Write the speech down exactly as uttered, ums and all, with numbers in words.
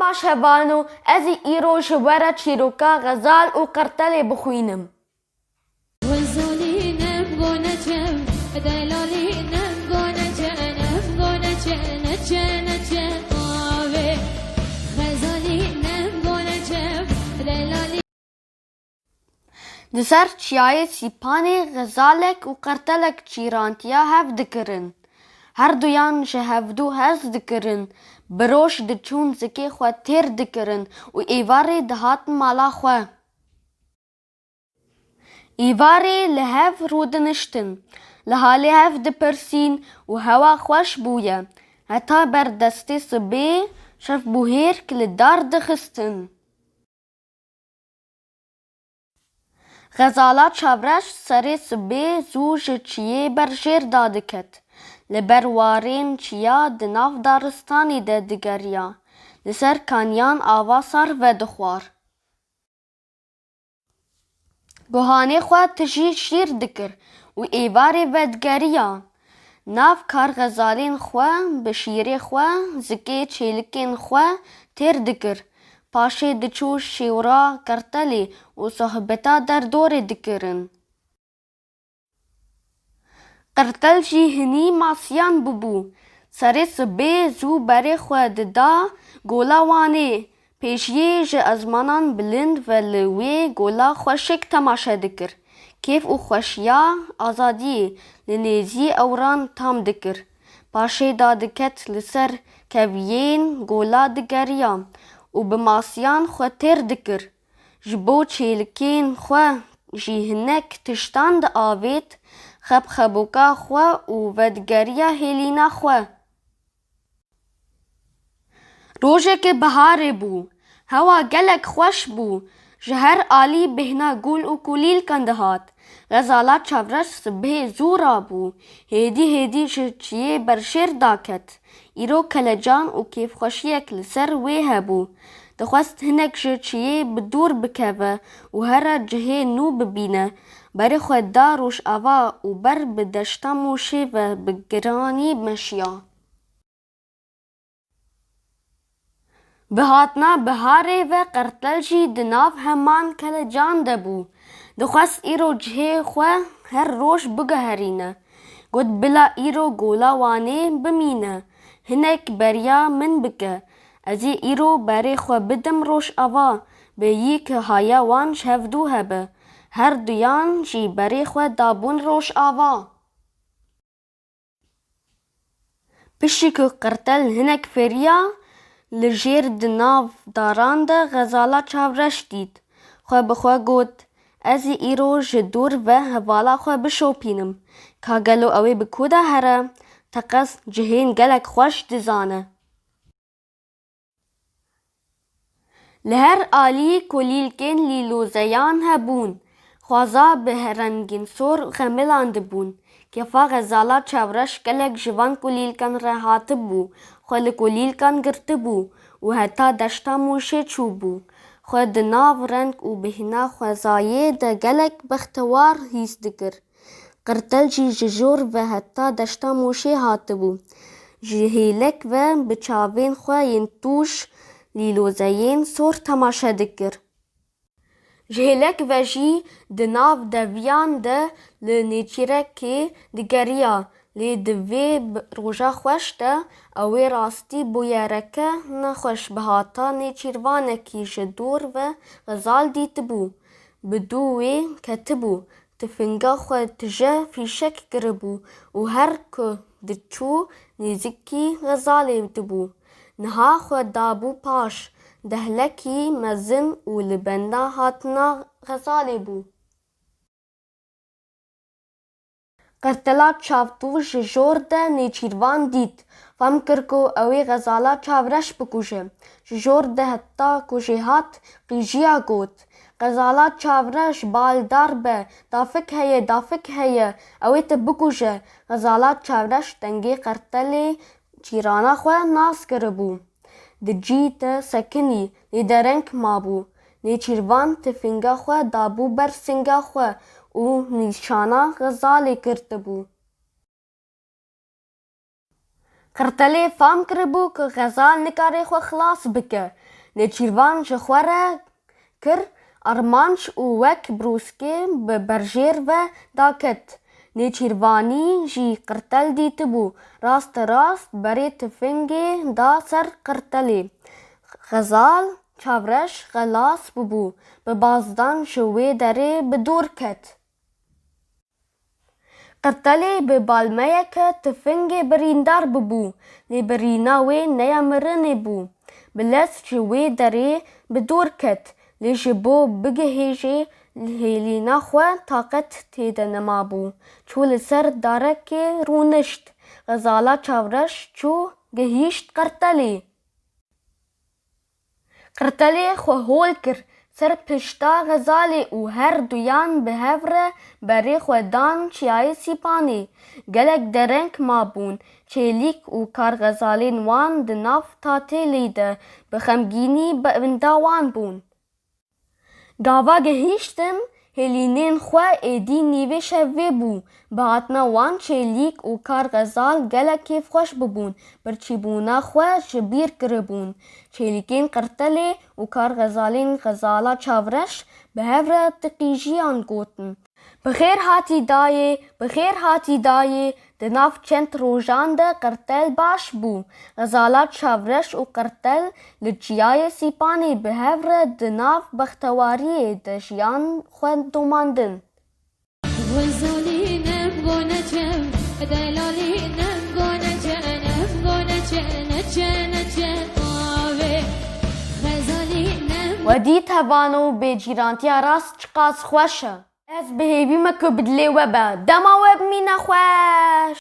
Baş hevalno, ez ê îro ji we re çîroka Xezal û Qertelê bixwînim. Xezalî nem gone çev, delalî nem gone çe, nem gone çe, neçe, neçe, avê. Xezalî nem gone çev, delalî. Di ser çiyayê Sîpanê Xezalek û Qertelek çîrantiya hev dikirin. Her duyan ji hevdû hez dikirin, bi roj diçûn zikê xwe têr dikirin û êvarê dihatin mala xwe. Êvarê li hev rûdiniştin, li halê hev dipirsîn û hewa xweş bûye. Heta ber destê sibê şev bûhêrk li dar dixistin. Xezala çavreş serê sibê zû ji çiyê berjêr dadiket. Li ber warên çiya di nav daristanê de digeriya. Li ser kaniyan ava sar vedixwar. Guhanê xwe tijî şîr dikir û êvarê vedigeriya. Nav kar xezalên xwe bi şîrê xwe, zikê çêlikên xwe têr dikir. Paşê diçû şêwra Qertelê û sohbeta derdorê dikirin. Qertel jî hinî masiyan bûbû. Serê sibê zû berê xwe dida gola Wanê. Pêşiyê ji ezmanan bilind ve li wê gola xweşik temaşe dikir. Kêf û xweşiya azadiyê li nêzî ewran tam dikir. Paşê dadiket li ser keviyên gola digeriya û bi masiyan xwe têr dikir. Ji bo çêlikên xwe jî hinek tiştan diavêt, xebxeboka xwe û vedigeriya hêlîna xwe. Rojeke biharê bû. Hewa gelek xweş bû. Ji her alî bêhna gul û kulîlkan dihat. Xezala çavreş sibhê zû rabû. Hêdî hêdî ji çiyê berjêr daket. Îro kelecan û kêfxweşiyek li ser wê hebû. Dixwest hinek ji çiyê bi dûr bikeve û here cihê nû bibîne. Berê xwe da rojava û ber bi deşta Mûşê ve bi giranî meşiya. Bi hatina biharê ve Qertel jî di nav heman kelecan de bû. Dixwest îro cihê xwe her roj biguherîne. Got, bila îro gola Wanê bimîne, hinek beriya min bike. Ez ê îro berê xwe bidim rojava, bi yî ki haya wan ji hevdû hebe. Her duyan jî berê xwe dabûn rojava. Piştî ku Qertel hinek fêriya, li jêr di nav daran de Xezala çavreş dît. Xwe bi xwe got, ez ê îro ji dûr ve hevala xwe bişopînim. Ka gelo ew ê bi ku de here? Teqez cihên gelek xweş dizane. Li her alî kulîlkên lîlozeyan hebûn. Xwaza bi rengên sor xemilandibûn. Kefa Xezala çavreş gelek ji van kulîlkan re hatibû, xwe li kulîlkan girtibû û heta deşta Mûşê çûbû. Xwe di nav reng û bêhna xwezayê de gelek bextewar hîs dikir. Qirtel jî ji jor ve heta deşta Mûşê hatibû. Ji hêlek ve bi çavên xwe yên tûj lîlozeyên sor temaşe dikir. Ji hêlek ve jî di nav deviyan de li nêçîrekê digeriya, lê di vê bi-, roja xweş de ew ê rastî bûyereke nexweş bi hata nêçîrvanekî ji dor ve Xezal dîtibû. Bi dû wê ketibû, tifinga xwe tije fîşek kiribû û her ku diçû nêzîkî Xezalê dibû. Niha xwe dabû paş, dehlekî mezin û li benda hatina Xezalê bû. Qirtela çavtû ji jor de nêçîrvan dît. Fam kir ku ew ê Xezala çavreş bikuje. Ji jor de heta ku jê hat, qîjiya got, Xezala çavreş, baldar be, dafik heye, dafik heye, ew ê te bikuje. Xezala çavreş dengê qirtelê çîrana xwe nas kiribû. Di cî de sekinî, lê dereng mabû. Nêçîrvan tifinga xwe dabû ber singa xwe û nîşana Xezalê girtibû. Qirtelê fam kiribû ku Xezal nikare xwe xilas bike. Nêçîrvan ji xwe re kir armanc û wek brûskê bi berjêr ve daket. Nêçîrvanî jî qirtel dîtibû, rasterast berê tifingê da ser qirtelê. Xezal çavreş xelas bûbû, bi bazdan ji wê derê bi dûr ket. Qirtelê bi balmeyeke tifingê birîndar bûbû, lê birîna wê neya mirinê bû. Bi lez ji wê derê bi dûr ket, lê ji bo bigihêjê hêlîna xwe taqet tê de nemabû. Çû li ser darekê rûnişt. Xezala çavreş çû gihîşt qirtelê. Qirtelê xwe hol kir ser pişta Xezalê û her duyan bi hev re berê xwe dan Çiyayê Sîpanê. Gelek dereng mabûn, Çêlîk û karxezalên wan di nav tatêlê de bi xemgînî benda wan bûn. Gava gihîştin, hêlînên xwe êdî nîvê şevê bû. Bi hatina wan Çêlîk û Karxezal gelek kêfxweş bibûn, birçîbûna xwe ji bîr kiribûn. Çêlîkên Qirtelê û Karxezalên Xezala Çavreş bi hev re tiqîjiyan gotin. Bi xêr hatî dayê, bi xêr hatî dayê, di nav çend rojan de Qirtel baş bû. Xezala Çavreş û Qirtel li Çiyayê Sîpanê bi hev re di nav bextewariyê de jiyan xwe domandin. Xwezalî nem go neçem, delalî nem go neçe, nem go neçe, neçe, neçe, avê. Xezalî nem Wedî tevano bêcîrantiya rast çiqas xweş e. Ez bi hêvî me ku bi dilê we be. Dema we bimîne xweş.